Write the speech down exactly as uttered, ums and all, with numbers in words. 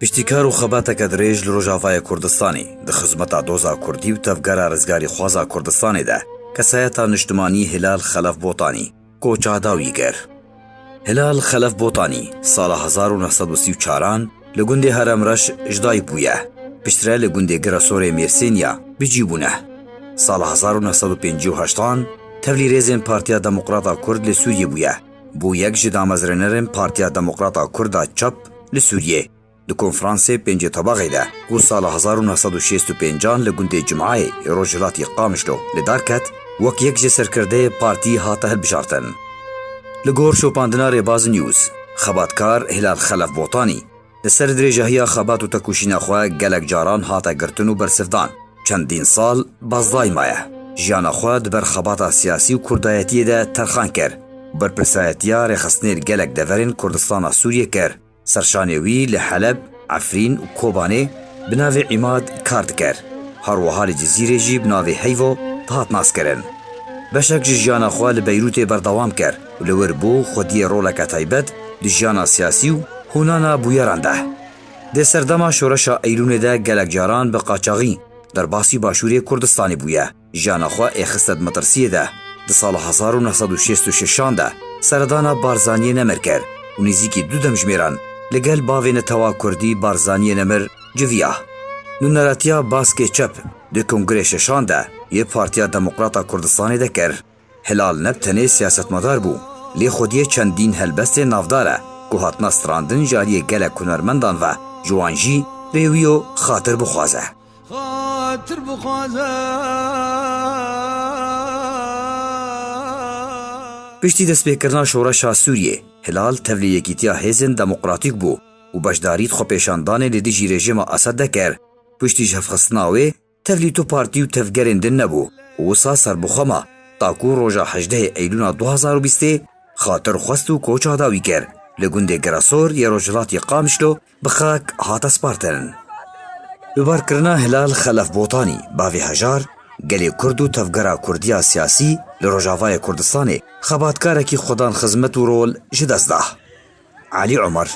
Piştî kar û xebateke dirêj li Rojavayê Kurdistanê, di xizmeta doza Kurdî û tevgera rizgarîxwaza Kurdistanê de, kesayeta niştimanî Hilal Xelef Botanî koça dawî kir. Hilal Xelef Botanî sala hezar û neh sed û sî û çaran li gundê Heremreş ji dayik bûye. Piştre li gundê Giresorê Mêrsêniya bicî bûne. Sala hezar û neh sed û pêncî û heştan tevlî rêzên Partiya Demokrata Kurd li Sûriyê bûye. Bû yek ji damezrênerên Partiya Demokrata Kurd a Çep li Sûriyê. Di konferansê pêncê tebaxê de ku sala hezar û neh sed û şêst û pêncan li gundê Cimeyê ê rojhilatî Qamişlo li dar ket, wek yek ji serkirdeyê partî hate hilbijartin. Li gor şopandina Rêbaz News, xebatkar Hilal Xelef Botanî li ser dirêjahiya xebat û tekoşîna xwe gelek caran hate girtin û bersivdan. Çendîn sal bazdayî maye. Jiyana xwe di ber xebata siyasî û kurdayetiyê de terxan kir û berpirsayetiya rêxistinên gelek deverên Kurdistana Sûriyê kir. Serşanê wî li Heleb, Efrîn û Kobanê bi navê Îmad kar dikir. Her wiha li Cizîrê jî bi navê Heyvo dihat naskirin. Beşek ji jiyana xwe li Beyrûtê berdewam kir û li wir bû xwediyê roleke taybet di jiyana siyasî û hûnana bûyeran de. Di serdema şoreşa Eylûnê de gelek caran bi qaçaxî derbasî Başûrê Kurdistanê bûye. Jiyana xwe êxiste di metirsiyê de. Di sala hezar û neh sed û şêst û şeşan de seredana Barzaniyê Nemir kir û nêzîkî du demjimêran li gel bavê netewa Kurdî Barzaniyê Nemir civiya. Nûneratiya Baskê Çep di Kongrê Şeşan de yê Partiya Demokrata Kurdistanê de kir. Hilal ne bi tenê siyasetmedar bû, lê xwediyê çendîn helbestên navdar e ku hatine strandin ji aliyê gelek hunermendan ve, ji wan jî rêwiyo Xatir Bixwaze. Xatir bixwaze. Piştî destpêkirina şoreşa Sûriyê, Hilal tevlî yekîtiya hêzên demokratîk bû û beşdarî di xwepêşandanê li dijî rejîma Esed de kir. Piştî ji hevxistina wê tevlî tu partî û tevgerên din nebû û wisa serbixwe ma, ta ku roja hejdehê Eylûna du hezar û bîstê xatir xwest û koça dawî kir. Li gundê Giresor yê rojhilatî Qamişlo bi xak hate spartin. Bi barkirina Hilal Xelef Botanî, bavê Hejar, gelê Kurd û tevgera Kurdiya siyasî li Rojavayê Kurdistanê xebatkarekî xwedan xizmet û rol ji dest da. Elî Omer,